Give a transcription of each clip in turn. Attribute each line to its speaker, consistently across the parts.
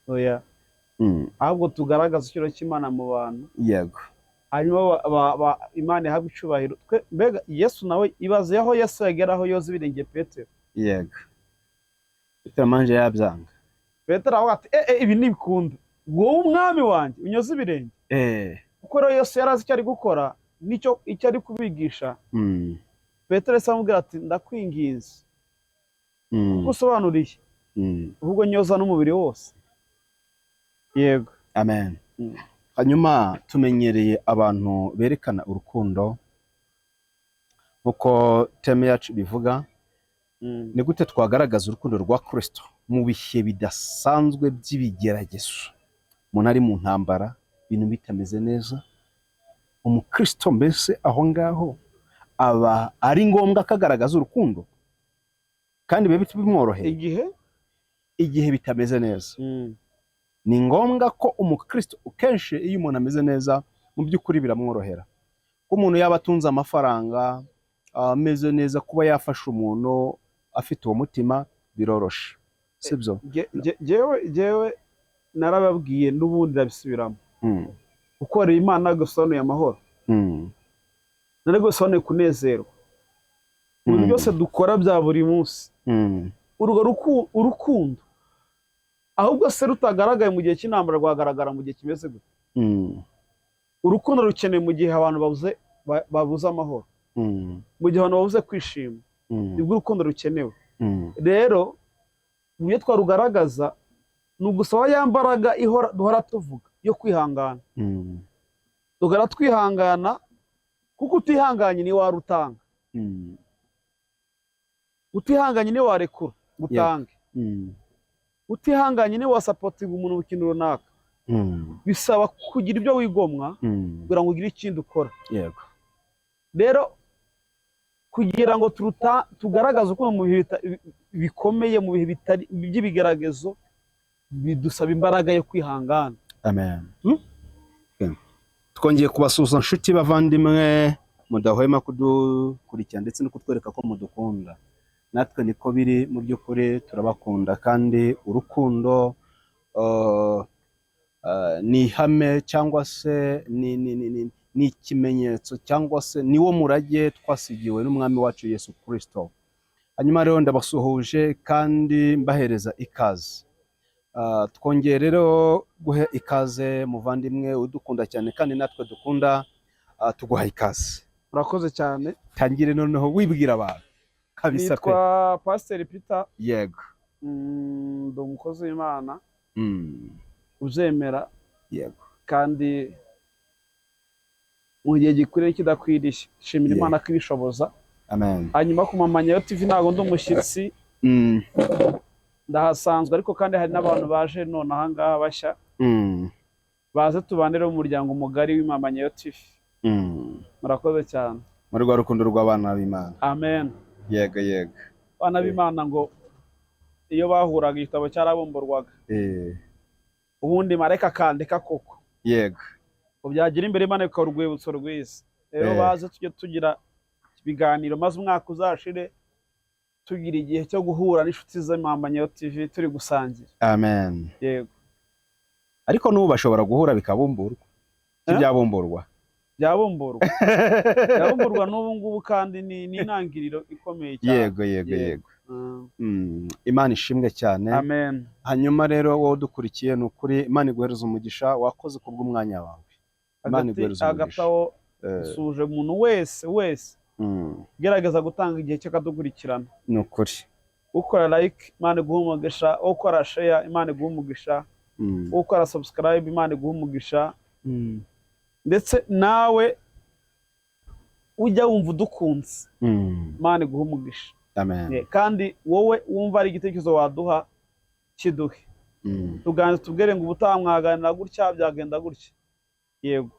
Speaker 1: Oya. Ahubwo tugaragaza icyubahiro cy'Imana mu bantu. Hanyuma Imana ihabwe icyubahiro. Mbega Yesu nawe, ibaze aho Yesu yagera, aho yoza ibirenge Petero.
Speaker 2: Yego, Petero manje yabyanga.
Speaker 1: Petero aravuga ati: "Eh, eh, ibi ntibikunda, wowe umwami wanjye unyoza ibirenge?" Kuko rero Yesu yari azi icyo ari gukora n'icyo icyo ari kubigisha. Petero yahise amubwira ati: "Ndakwinginze, kuko usobanuriye, ahubwo nyoza n'umubiri wose." Yego.
Speaker 2: Amen. Hanyuma tumenyereye abantu berekana urukundo nk'uko theme yacu bivuga. Ni gute twagaragaza urukundo rwa Kristo mu bihe bidasanzwe by'ibigeragezo? Umuntu ari mu ntambara, ibintu bitameze neza, umukristo mbese aho ngaho aba ari ngombwa ko agaragaza urukundo kandi bibe bimworoheye?
Speaker 1: Igihe?
Speaker 2: Igihe bitameze neza, ni ngombwa ko umukristo, kenshi iyo umuntu ameze neza, mu by'ukuri biramworohera ko umuntu yaba atunze amafaranga, ameze neza, kuba yafasha umuntu afite uwo mutima biroroshe, sibyo?
Speaker 1: Jyewe narababwiye, n'ubundi ndabisubiramo: gukorera Imana gusobanuye amahoro, nari gusobanuye kunezerwa mu bintu byose dukora bya buri munsi. Urwo urukundo ahubwo se rutagaragaye mu gihe cy'intambara, rwagaragara mu gihe kimeze gute? Urukundo rukenewe mu gihe abantu babuze amahoro, mu gihe abantu babuze kwishima, nibwo urukundo rukenewe. Rero uburyo twarugaragaza ni ugusaba ya mbaraga ihora duhora tuvuga yo kwihangana. Tugahora twihangana, kuko utihanganye ni warutanga. Utihanganye ni warekura ngo utange. Utihanganye ni wasupportinga umuntu mu kintu runaka. Bisaba kugira ibyo wigomwa kugira ngo ugire ikindi ukora. Rero kugira ngo tugaragaze uko mu bihe bikomeye, mu bihe bitari by'ibigeragezo, bidusaba imbaraga yo kwihangana.
Speaker 2: Amen. Twongeye kubasuhuza, nshuti bavandimwe mudahwema kudukurikira ndetse no kutwereka ko mudukunda. Natwe niko biri, mu by'ukuri turabakunda, kandi urukundo ni ihame cyangwa se ni ikimenyetso cyangwa se ni wo murage twasigiwe n'umwami wacu Yesu Kristo. Hanyuma rero ndabasuhuje kandi mbahereza ikaze. Twongeye rero guha ikaze muvandimwe udukunda cyane kandi natwe dukunda, tuguha ikaze.
Speaker 1: Urakoze cyane.
Speaker 2: Tangire noneho wibwira abantu kabisa pe.
Speaker 1: Nitwa Pasiteri Peter. Ndi umukozi w'Imana ubyemera kandi mu gihe gikwiriye kidakwiriye, shimira Imana ko ibishoboza.
Speaker 2: Amen.
Speaker 1: Hanyuma ku Mamanyayo TV ntabwo ndi umushyitsi, ndahasanzwe, ariko kandi hari n'abantu baje none ahangaha bashya. Baze tubanire mu muryango mugari w'Imamanyayo TV. Murakoze cyane.
Speaker 2: Muri rwa rukundo rw'abana b'Imana.
Speaker 1: Amen.
Speaker 2: Yego.
Speaker 1: Abana b'Imana ngo iyo bahuraga igitabo cyarabumburwaga, ubundi marayika akandika koko, ngo byagira imbere Imana bikaba urwibutso rwiza. Rero baze tujye tugira ibiganiro, maze umwaka uzashire tugira igihe cyo guhura n'inshuti z'Imamanyayo TV turi gusangira.
Speaker 2: Amen.
Speaker 1: Yego.
Speaker 2: Ariko n'ubu bashobora guhura bikabumburwa.
Speaker 1: Eh?
Speaker 2: Byabumburwa.
Speaker 1: Byabumburwa n'ubu ngubu, kandi ni intangiriro ikomeye cyane.
Speaker 2: Yego.
Speaker 1: Yego.
Speaker 2: Yego. Imana ishimwe cyane.
Speaker 1: Amen.
Speaker 2: Hanyuma rero wowe udukurikiye, ni ukuri Imana iguhereza umugisha, wakoze kubw'umwanya wawe, Imana iguhereza
Speaker 1: hagati
Speaker 2: umugisha.
Speaker 1: aho suje umuntu wese wese gerageza gutanga igihe cye akadukurikirana.
Speaker 2: Ni ukuri.
Speaker 1: Ukora like, Imana iguha umugisha. Ukora share, Imana iguha umugisha. Ukora subscribe, Imana iguha umugisha. Ndetse nawe ujya wumva udukunze, Imana iguha umugisha.
Speaker 2: Amen.
Speaker 1: Kandi wowe wumva ari igitekerezo waduha, kiduhe. Tuganze, tubwire ngo ubutaha mwaganira gutya, byagenda gutya. Yego,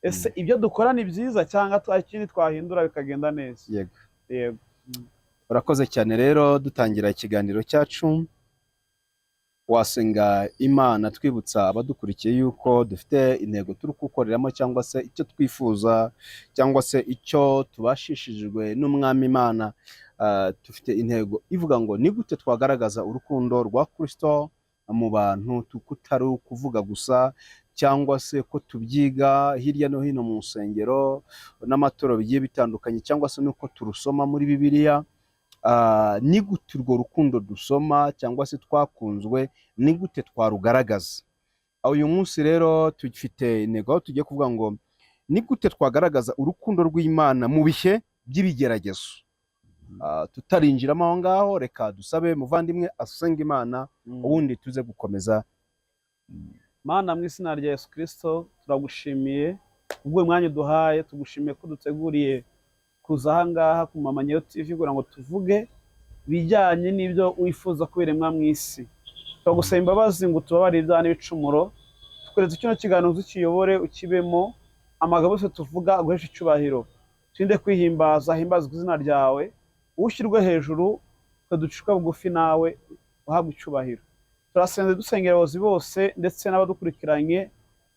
Speaker 1: ese ibyo dukora ni byiza cyangwa hari ikindi twahindura bikagenda neza?
Speaker 2: Yego.
Speaker 1: Yego.
Speaker 2: Urakoze cyane. Rero dutangira ikiganiro cyacu, wasenga Imana, twibutsa abadukurikiye yuko dufite intego turi gukoreramo, cyangwa se icyo twifuza, cyangwa se icyo tubashishijwe n'umwami Imana. Dufite intego ivuga ngo: ni gute twagaragaza urukundo rwa Kristo mu bantu, kutari ukuvuga gusa cyangwa se ko tubyiga hirya no hino mu nsengero n'amatorero bigiye bitandukanye, cyangwa se nuko turusoma muri Bibiliya. Ni gute urwo rukundo dusoma cyangwa se twakunzwe, ni gute twarugaragaza? Uyu munsi rero tufite intego aho tugiye kuvuga ngo ni gute twagaragaza urukundo rw'Imana mu bihe by'ibigeragezo. Tutarinjiramo aho ngaho, reka dusabe muvandimwe asenga Imana, ubundi tuze gukomeza.
Speaker 1: Mana, mu izina rya Yesu Kristo, turagushimiye ubwo mwanya uduhaye, tugushimiye ko duteguriye kuza aha ngaha ku Mama Nyayo TV kugira ngo tuvuge ibijyanye n'ibyo wifuza ko biremwa mu isi. Turagusaba imbabazi ngo utubabarire ibyaha n'ibicumuro, tukweretse kino kiganiro ukiyobore, ukibemo, amagambo yose tuvuga aguheshe icyubahiro, turinde kwihimbaza, himbazwe izina ryawe, ushyirwe hejuru, twe ducishwe bugufi nawe uhabwe icyubahiro. Turasenze dusengera abayobozi bose ndetse n'abadukurikiranye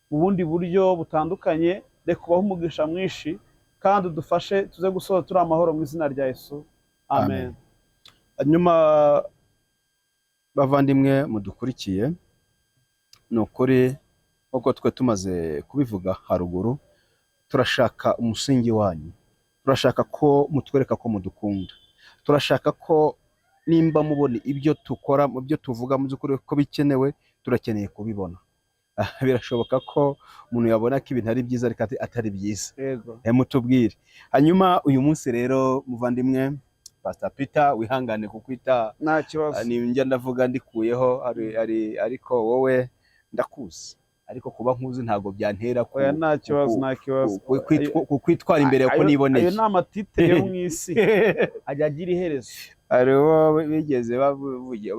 Speaker 1: mu bundi buryo butandukanye, reka ubahe umugisha mwinshi kandi udufashe tuze gusoza turi amahoro mu izina rya Yesu, amen.
Speaker 2: Hanyuma bavandimwe mudukurikiye, ni ukuri nk'uko twe tumaze kubivuga haruguru, turashaka umusingi wanyu, turashaka ko mutwereka ko mudukunda, turashaka ko nimba mubona ibyo dukora, mu byo tuvuga mu by'ukuri ko bikenewe, turakeneye kubibona. Birashoboka ko umuntu yabona ko ibintu ari byiza ariko atari byiza.
Speaker 1: Yego.
Speaker 2: Mutubwire. Hanyuma uyu munsi rero muvandimwe Pastor Peter, wihangane kukwita
Speaker 1: Nta kibazo.
Speaker 2: Ni njya ndavuga ndikuyeho ariko wowe ndakuzi, ariko kuba nkuzi ntabwo byantera
Speaker 1: Oya, nta kibazo, nta kibazo.
Speaker 2: kwitwara imbere ko niboneye.
Speaker 1: Ayo ni amatitire yo mu isi ajya agira iherezo.
Speaker 2: Hariho bigeze bavuge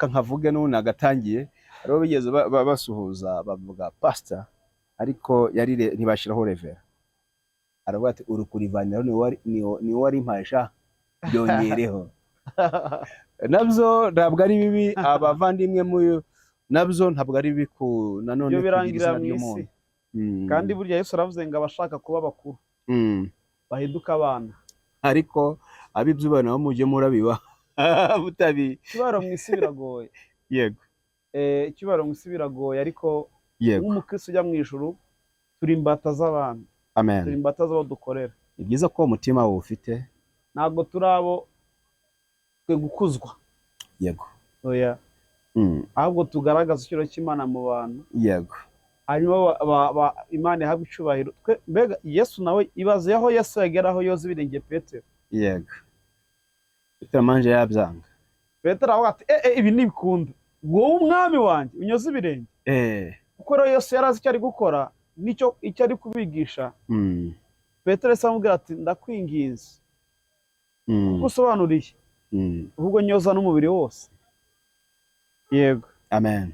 Speaker 2: nkavuge n'ubu nagatangiye, hariho bigeze basuhuza bavuga pastor, ariko yari ntibashiraho reverend, aravuga ati uri kurivaniraho ni wari impasha byongereho. Nabyo ntabwo ari bibi, abavandimwe nabyo ntabwo ari bibi ku nanone
Speaker 1: Ibyo
Speaker 2: kugira
Speaker 1: birangirira
Speaker 2: izina
Speaker 1: mu isi.
Speaker 2: ry'umuntu.
Speaker 1: Kandi burya Yesu aravuze ngo abashaka kuba bakuru bahinduka abana.
Speaker 2: Ariko ab'ibyubahiro nabo mujye murabiba mutabi.
Speaker 1: Icyubahiro mu isi biragoye.
Speaker 2: Yego.
Speaker 1: Icyubahiro mu isi biragoye, ariko
Speaker 2: Yego.
Speaker 1: nk'umukristo ujya mu ijuru, turi imbata z'abantu.
Speaker 2: Amen.
Speaker 1: Turi imbata z'abo dukorera.
Speaker 2: Ni byiza ko umutima wawe ufite.
Speaker 1: Ntabwo turi abo twe gukuzwa.
Speaker 2: Yego.
Speaker 1: Oya. Ahubwo tugaragaza icyubahiro cy'Imana mu bantu.
Speaker 2: Yego.
Speaker 1: Hanyuma Imana ihabwe icyubahiro. Twe mbega Yesu nawe, ibaze aho Yesu yagera aho yoza ibirenge Petero.
Speaker 2: Yego. Petero manje yabyanga.
Speaker 1: Petero aravuga ati ibi ntibikunda. Wowe umwami wanjye unyoze ibirenge. Kuko rero Yesu yari azi icyo ari gukora n'icyo icyo ari kubigisha. Petero yahise amubwira ati ndakwinginze. Kuko usobanuriye. Ahubwo nyoza n'umubiri wose. Yego.
Speaker 2: Amen.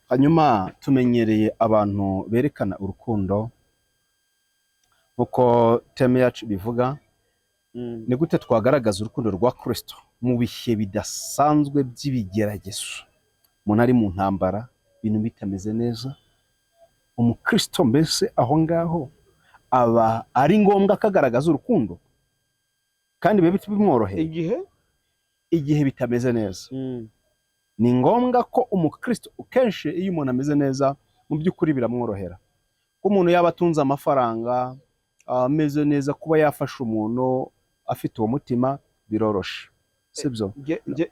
Speaker 2: Hanyuma tumenyereye abantu berekana urukundo nkuko theme yacu bivuga. Ni gute twagaragaza urukundo rwa Kristo mu bihe bidasanzwe by'ibigeragezo? Umuntu ari mu ntambara, ibintu bitameze neza, umukristo mbese aho ngaho aba ari ngombwa ko agaragaza urukundo kandi bibe bimworoheye.
Speaker 1: Igihe
Speaker 2: Igihe bitameze neza, ni ngombwa ko umukristo, kenshi iyo umuntu ameze neza mu by'ukuri biramworohera, ko umuntu yaba atunze amafaranga ameze neza, kuba yafasha umuntu afite uwo mutima biroroshe, sibyo?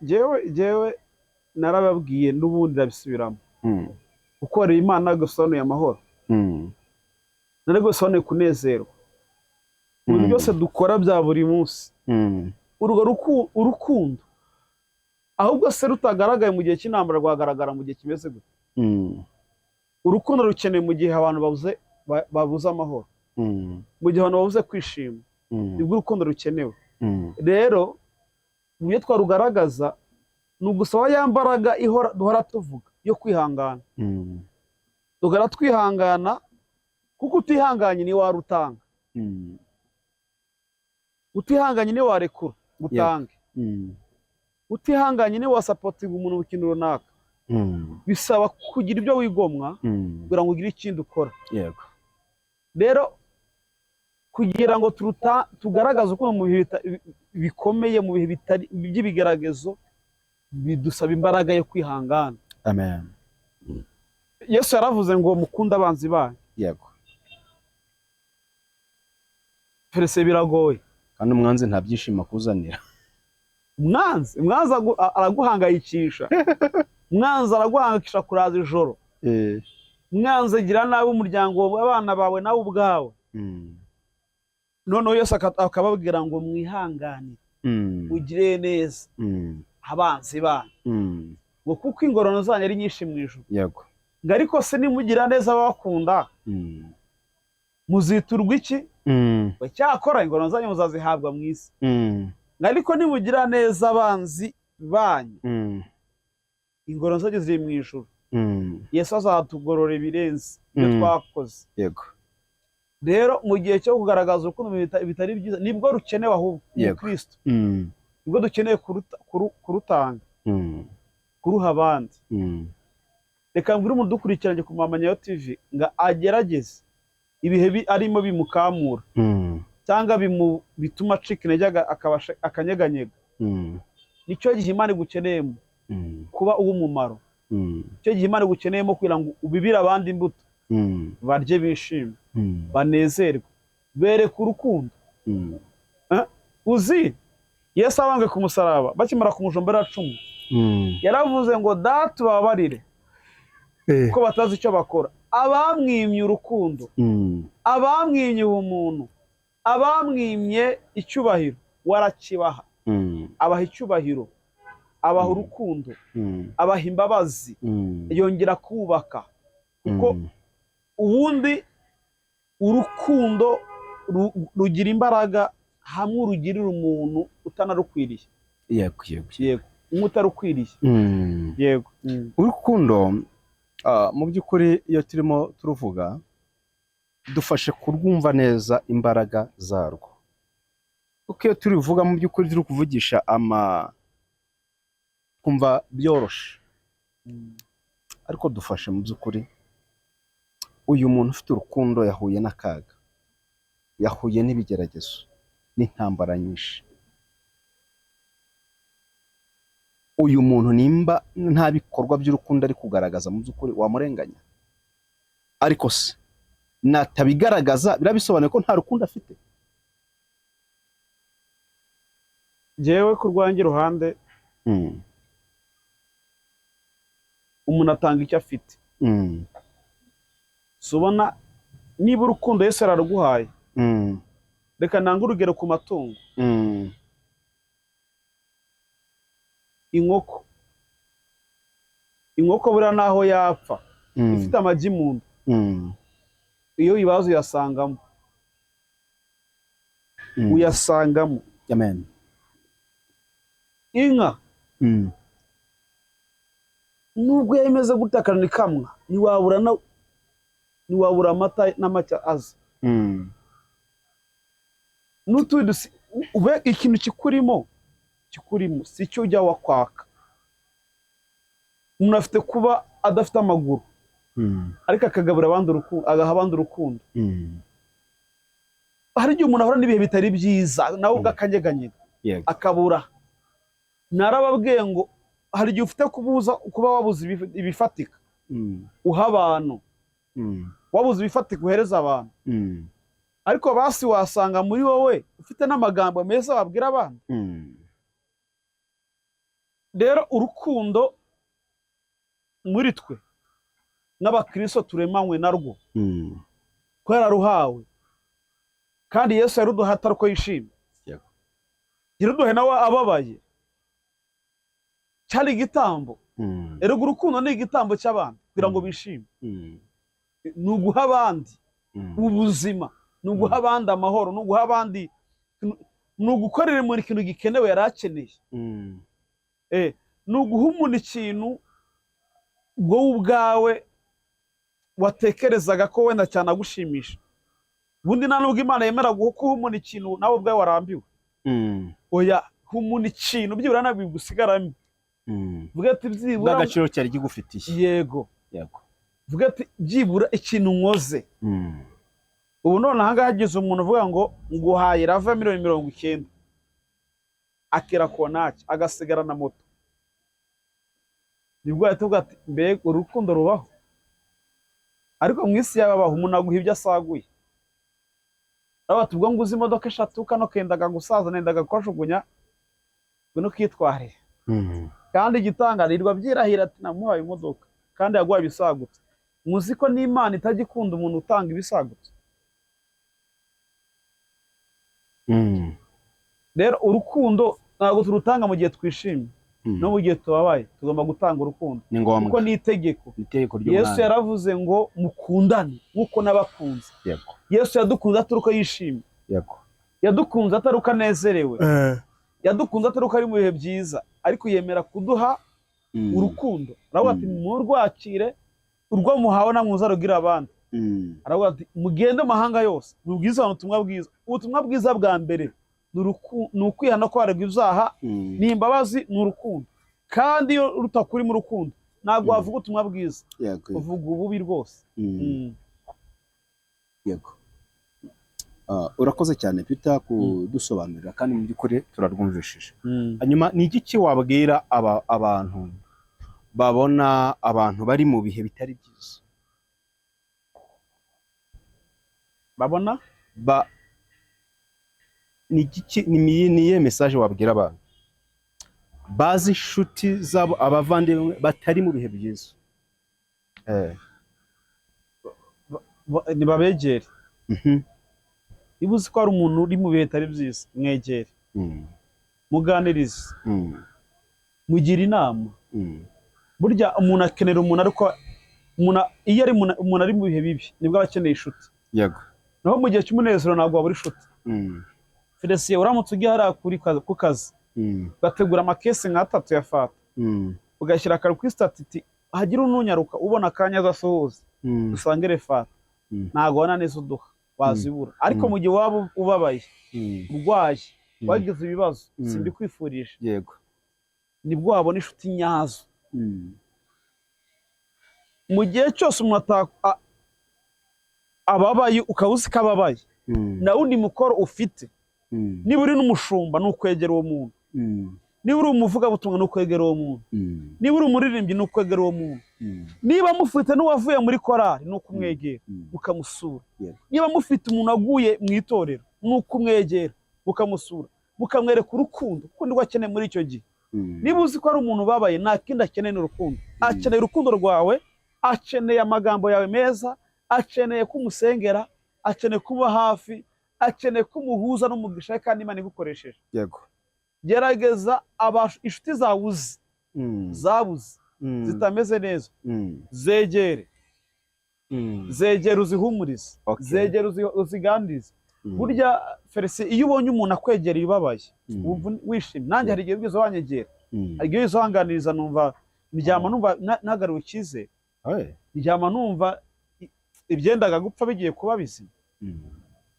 Speaker 1: Jyewe narababwiye n'ubundi ndabisubiramo, gukorera Imana gusobanuye amahoro, ntabwo bisobanuye kunezerwa mu bintu byose dukora bya buri munsi. Urwo urukundo ahubwo se rutagaragaye mu gihe cy'intambara rwagaragara mu gihe kimeze gute? Urukundo rukenewe mu gihe abantu babuze amahoro, mu gihe abantu babuze kwishima, nibwo urukundo rukenewe. Rero mu byo twarugaragaza ni ugusaba ya mbaraga ihora duhora tuvuga yo kwihangana. Tugahora twihangana, kuko utihanganye ni warutanga, utihanganye ni warekura ngo utange, utihanganye ni wasupportinga umuntu mu kintu runaka. Bisaba kugira ibyo wigomwa kugira ngo ugire ikindi ukora.
Speaker 2: Yego.
Speaker 1: Rero kugira ngo tugaragaze uko mu bihe bikomeye, mu bihe bitari by'ibigeragezo, Bidusaba imbaraga yo kwihangana.
Speaker 2: Amen.
Speaker 1: Yesu yaravuze ngo mukunde abanzi banyu.
Speaker 2: Yego.
Speaker 1: Perese biragoye.
Speaker 2: Kandi umwanzi nta byishimo akuzanira.
Speaker 1: Umwanzi araguhangayikisha. Umwanzi araguhangayikisha kuraza ijoro. Umwanzi agira nabi umuryango, abana bawe nawe ubwawe. Noneho Yesu akababwira ngo mwihangane, mugire neza abanzi banyu, ngo kuko ingororano zanyu ari nyinshi mu ijuru.
Speaker 2: Yego.
Speaker 1: Ngo ariko se nimugira neza ababakunda, muziturwa iki? Ngo cyakora ingororano zanyu muzazihabwa mu isi. Ngo ariko nimugira neza abanzi banyu, ingororano zanyu ziri mu ijuru. Yesu azatugorora ibirenze ibyo twakoze.
Speaker 2: Yego.
Speaker 1: Rero mu gihe cyo kugaragaza urukundo bitari byiza, nibwo rukenewe ahubwo mu Kristo. Nibwo dukeneye kurutanga, kuruha abandi. Reka mbwire umuntu udukurikiranye ku Mama Nyayo TV ngo agerageze ibihe arimo bimukamura, cyangwa bituma acika intege akanyeganyega. Nicyo gihe Imana igukeneyemo kuba uw'umumaro. Nicyo gihe Imana igukeneyemo kugira ngo ubibire abandi imbuto, barye bishime, banezerwe, bereke urukundo. Uzi Yesu abambwe ku musaraba, bakimara kumujombera cumu, yaravuze ngo Data ubabarire ko batazi icyo bakora. Abamwimye urukundo, abamwimye ubumuntu, abamwimye icyubahiro, warakibaha. Abaha icyubahiro, abaha urukundo, abaha imbabazi, yongera kubaka. Kuko ubundi urukundo rugira imbaraga hamwe urugirira umuntu utanarukwiriye.
Speaker 2: Yego, yego.
Speaker 1: Yego, umutarukwiriye. Yego.
Speaker 2: Urukundo mu by'ukuri iyo turimo turuvuga dufashe kurwumva neza imbaraga zarwo. Kuko iyo turivuga mu by'ukuri turi kuvugisha kumva byoroshe. Ariko dufashe mu by'ukuri uyu muntu ufite urukundo yahuye n'akaga, yahuye n'ibigeragezo n'intambara nyinshi. Uyu muntu nimba nta bikorwa by'urukundo ari kugaragaza mu by'ukuri wamurenganya. Ariko se natabigaragaza birabisobanuye ko nta rukundo afite?
Speaker 1: Jewe ku rwanjye ruhande, umuntu atanga icyo afite. Subona niba urukundo Yesu araruguhaye, reka nange urugero ku matungo. Inkoko buriya naho yapfa, ifite amagi mu nda, iyo uyibaze uyasangamo. Uyasangamo.
Speaker 2: Amen.
Speaker 1: Inka nubwo yemeze gutakana ikamwa, ntiwabura amata n'amacya aza. N'utundi ube ikintu kikurimo si cyo ujya wakwaka. Umuntu afite kuba adafite amaguru, ariko akagabura abandi urukundo, agaha abandi urukundo. Hari igihe umuntu ahura n'ibihe bitari byiza, nawe ubwo akanyeganyega, akabura. Narababwiye ngo hari igihe ufite kubuza kuba wabuze ibifatika uha abantu, wabuze ibifatika uhereza abantu, ariko basi wasanga muri wowe ufite n'amagambo meza wabwira abantu. Rero urukundo muri twe n'abakristo turemanywe narwo, ko yararuhawe, kandi Yesu yaruduha atari uko yishimye, yaruduhe nawe ababaye. Cyari igitambo. Erega urukundo ni igitambo cy'abantu kugira ngo bishime. Ni uguha abandi ubuzima, ni uguha abandi amahoro, ni uguha abandi, ni ugukorera umuntu ikintu gikenewe yari akeneye. Ni uguha umuntu ikintu wowe ubwawe watekerezaga ko wenda cyane agushimisha. Ubundi nta nubwo Imana yemera guha umuntu ikintu nawe ubwawe warambiwe. Oya, guha umuntu ikintu byibura ntabwo bigusigaramo. Vuga ati byibura
Speaker 2: agaciro cyari gigufitiye.
Speaker 1: Yego. Yego. Vuga ati byibura ikintu nkoze. Ubu none aha ngaha hagize umuntu uvuga ngo nguhaye rava 90,000,000, akira konaki, agasigara na moto. Nibwo yahita avuga ati mbega urukundo rubaho. Ariko mu isi y'ababaho umuntu aguha ibyo asaguye. Aravuga ati ubwo nguze imodoka 3, kano kendaga gusaza, nendaga kukajugunya, ngwino ukitwarire. Kandi igitangarirwa byirahira ati namuhaye imodoka kandi yaguhaye ibisagutse. Muzi ko n'Imana itajya ikunda umuntu utanga ibisagutse. Rero urukundo ntabwo turutanga mu gihe twishimye, no mu gihe tubabaye tugomba gutanga urukundo.
Speaker 2: Ni ngombwa.
Speaker 1: Kuko ni itegeko.
Speaker 2: Itegeko ry'Umwami.
Speaker 1: Yesu yaravuze ngo mukundane nk'uko nabakunze.
Speaker 2: Yego.
Speaker 1: Yesu yadukunze atari uko yishimye.
Speaker 2: Yego.
Speaker 1: Yadukunze atari uko anezerewe. Yadukunze atari uko ari mu bihe byiza, ariko yemera kuduha urukundo. Aravuga ati murwakire, urwo muhawe namwe muzarugira abandi. Aravuga ati mugende mahanga yose mubwize abantu ubutumwa bwiza. Ubutumwa bwiza bwa mbere ni ukwihana kwaregwa ibyaha, ni imbabazi, ni urukundo. Kandi iyo rutakuri mu rukundo ntabwo wavuga ubutumwa bwiza, uvuga ububi rwose.
Speaker 2: Yego. Urakoze cyane Peter kudusobanurira, kandi mu by'ukuri turarwumvishije. Hanyuma ni iki wabwira abantu babona abantu bari mu bihe bitari byiza?
Speaker 1: Babona?
Speaker 2: Ni iyihe message wabwira abantu bazi inshuti zabo, abavandimwe batari mu bihe byiza?
Speaker 1: Nibabegere. Niba uzi ko hari umuntu uri mu bihe bitari byiza, mwegere, muganirize, mugire inama. Burya umuntu akenera umuntu, ariko iyo ari umuntu ari mu bihe bibi nibwo aba akeneye inshuti.
Speaker 2: Yego.
Speaker 1: Naho mu gihe cy'umunezero ntabwo wabura inshuti. Felicien, uramutse ugiye hariya ku kazi, ugategura amakesi nka 3 ya fata, ugashyira akantu kuri statut, hagira ununyaruka ubona akanya azasohoza, usangere fata, ntabwo wabona neza uduha, wazibura. Ariko mu gihe waba ubabaye, urwaye, wagize ibibazo, simbikwifurije.
Speaker 2: Yego.
Speaker 1: Nibwo wabona inshuti nyazo. Mu gihe cyose umuntu ababaye, ukaba uzi ko ababaye, na wundi mukoro ufite, niba uri n'umushumba ni ukwegera uwo muntu, niba uri umuvugabutumwa ni ukwegera uwo muntu, niba uri umuririmbyi ni ukwegera uwo muntu, niba mufite n'uwavuye muri korali ni ukumwegera mukamusura, niba mufite umuntu aguye mu itorero ni ukumwegera mukamusura, mukamwereka urukundo kuko nirwo akeneye muri icyo gihe. Niba uzi ko ari umuntu ubabaye, nta kindi akeneye ni urukundo. Akeneye urukundo rwawe, akeneye amagambo yawe meza, akeneye ko umusengera, akeneye kuba hafi, akeneye ko umuhuza n'umugisha kandi Imana igukoresheje.
Speaker 2: Yego.
Speaker 1: Gerageza inshuti zawe uzi zabuze, zitameze neza, zegere, zegere uzihumurize, zegere uziganirize. Burya Felicien, iyo ubonye umuntu akwegereye ubabaye, wumva wishimye. Nanjye hari igihe wigeze wanyegera, hari igihe wigeze wanganiriza, numva ndyama numva nagaruwe icyizere, ndyama numva ibyendaga gupfa bigiye kuba bizima,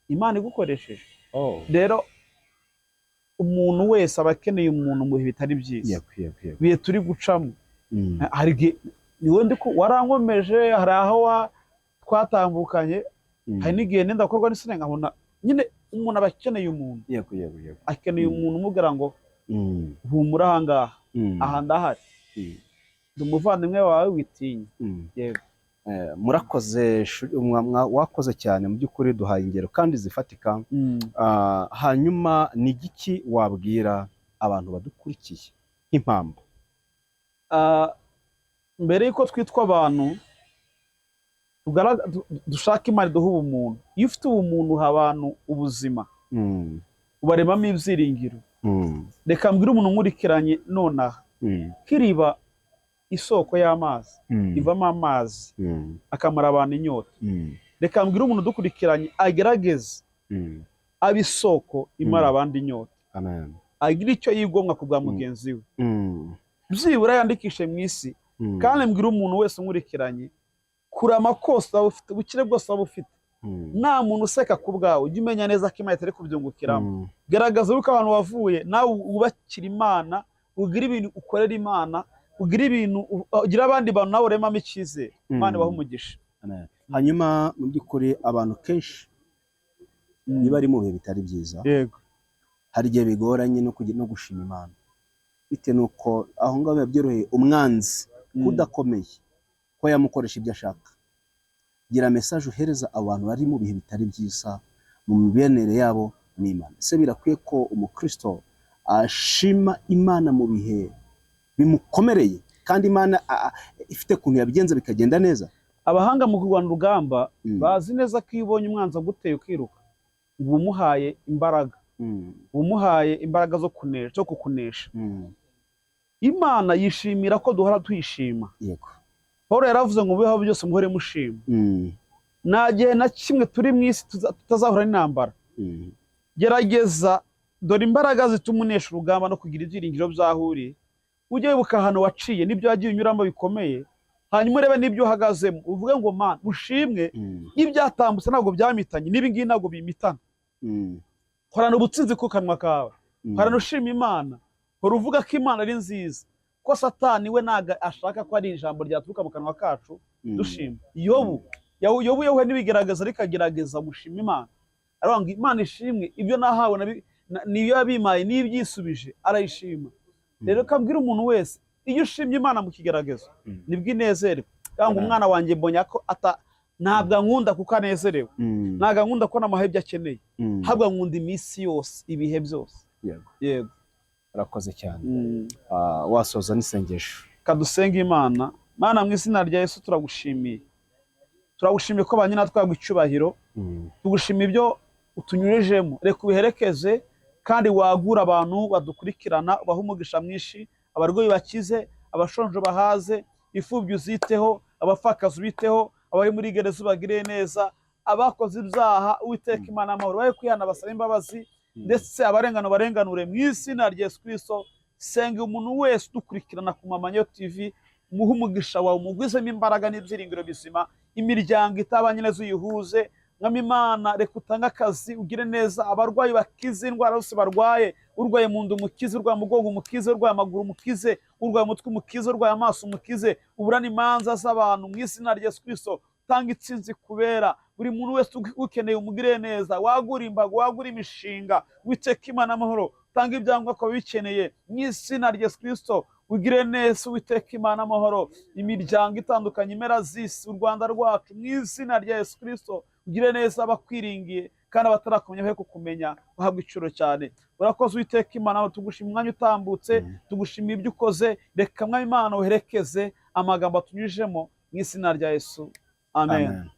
Speaker 1: Imana igukoresheje. Rero umuntu wese aba akeneye umuntu mu bihe bitari byiza, ibihe turi gucamo. Hari igihe niwe ndi warankomeje, hari aho twatambukanye, hari n'igihe nenda gukorwa n'isoni nkabona nyine umuntu aba akeneye umuntu. Akeneye umuntu umubwira ngo humura aha ngaha, aha ndahari, ndi umuvandimwe wawe, witinya. Yego.
Speaker 2: Murakoze, wakoze cyane mu by'ukuri, duhaye ingero kandi zifatika. Hanyuma ni igiki wabwira abantu badukurikiye nk'impamvu?
Speaker 1: Mbere y'uko twitwa abantu, dushaka Imana iduha ubumuntu. Iyo ufite ubumuntu uha abantu ubuzima, ubaremamo ibyiringiro. Reka mbwire umuntu nkurikiranye nonaha, kiriba isoko y'amazi, ivamo amazi akamara abantu inyota. Reka mbwire umuntu udukurikiranye agerageze abe isoko imara abandi inyota, agira icyo yigomwa ku bwa mugenzi we, byibura yandikishe mu isi. Kandi mbwire umuntu wese unkurikiranye, kurama kose waba ufite, ubukire bwose waba ufite, nta muntu useka ku bwawe, ujye umenya neza ko Imana itari kubyungukiramo. Garagaza yuko abantu wavuye nawe wubakira Imana, ugira ibintu ukorera Imana, ugira ibintu ugira abandi bantu nawe uremamo icyizere. Imana ibahe umugisha.
Speaker 2: Hanyuma mu by'ukuri abantu kenshi niba ari mu bihe bitari byiza,
Speaker 1: yego,
Speaker 2: hari igihe bigoranye no gushima Imana, bitewe n'uko aho ngaho biba byoroheye umwanzi Kudakomeye ko yamukoresha ibyo ashaka. Gira message uhereza abantu bari mu bihe bitari byiza mu mibanire yabo n'Imana. Ese birakwiye ko umukristo ashima Imana mu bihe bimukomereye, kandi Imana ifite ukuntu yabigenza bikagenda neza?
Speaker 1: Abahanga mu kurwana urugamba bazi neza ko iyo ubonye umwanzi aguteye ukiruka, uba umuhaye imbaraga, uba umuhaye imbaraga zo kunesha, zo kukunesha. Imana yishimira ko duhora tuyishima. Paul yaravuze ngo mubeho byose muhore mushima. Nta gihe na kimwe turi mu isi tutazahura n'intambara. Gerageza, dore imbaraga zituma unesha urugamba no kugira ibyiringiro by'aho uri. Ujye wibuka ahantu waciye n'ibyo wagiye unyuramo bikomeye, hanyuma urebe n'ibyo uhagazemo, uvuge ngo Mana ushimwe, n'ibyatambutse ntabwo byamitanye, n'ibi ngibi ntabwo bimitana. Horana ubutsinzi ku kanwa kawe, horana ushima Imana, hora uvuga ko Imana ari nziza, ko Satani we ntabwo ashaka ko ari ijambo ryaturuka mu kanwa kacu dushima. Yobu yahuye n'ibigerageza, ariko agerageza gushima Imana, aravuga ngo Imana ishimwe, ibyo nahawe niyo yabimpaye, niyo ibyisubije, arayishima. Rero kabwira umuntu wese, iyo ushimye Imana mu kigeragezo, nibwo inezerwa. Cyangwa umwana wanjye mbonye ko ntabwo ankunda kuko anezerewe, ntabwo ankunda ko namuha ibyo akeneye, ahubwo ankunda iminsi yose, ibihe byose. Yego.
Speaker 2: Urakoze cyane. Wasoza n'isengesho.
Speaker 1: Kadusenga Imana. Mana, mu izina rya Yesu, turagushimiye, turagushimiye ko ba nyina twagwa icyubahiro. Tugushimiye ibyo utunyujijemo, reka ubiherekeze kandi wagura abantu badukurikirana, ubahe umugisha mwinshi, abarwayi bakize, abashonje bahaze, imfubyi uziteho, abapfakazi ubiteho, abari muri gereza ubagirire neza, abakoze ibyaha, Uwiteka Imana amahoro, bahe kwihana basaba imbabazi, ndetse abarengano barenganure mu izina rya Yesu Kristo. Senga umuntu wese udukurikirana ku Mamanyo TV, umuhe umugisha wawe, umugwizemo imbaraga n'ibyiringiro bizima, imiryango itabanye neza uyihuze. Mwami Imana, reka utange akazi, ugire neza abarwayi, bakize indwara zose barwaye. Urwaye mu nda umukize, urwaye umugongo umukize, urwaye amaguru umukize, urwaye umutwe umukize, urwaye amaso umukize. Uburane imanza z'abantu mu izina rya Yesu Kristo, utanga itsinzi kubera buri muntu wese ukeneye, umugire neza, wagura imbago, wagura imishinga. Witeka Imana amahoro, utanga ibyangombwa ku babikeneye mu izina rya Yesu Kristo. Ugire neza, Uwiteka Imana amahoro, imiryango itandukanye, impera z'isi, u Rwanda rwacu, mu izina rya Yesu Kristo. Ugire neza abakwiringiye, kandi abatarakumenya bahe kukumenya, bahabwa icuro cyane. Urakoze, Uwiteka Imana, tugushima umwanya utambutse, tugushimiye ibyo ukoze. Reka Mwami Imana uherekeze amagambo atunyujemo mu izina rya Yesu, amen.
Speaker 2: Amen.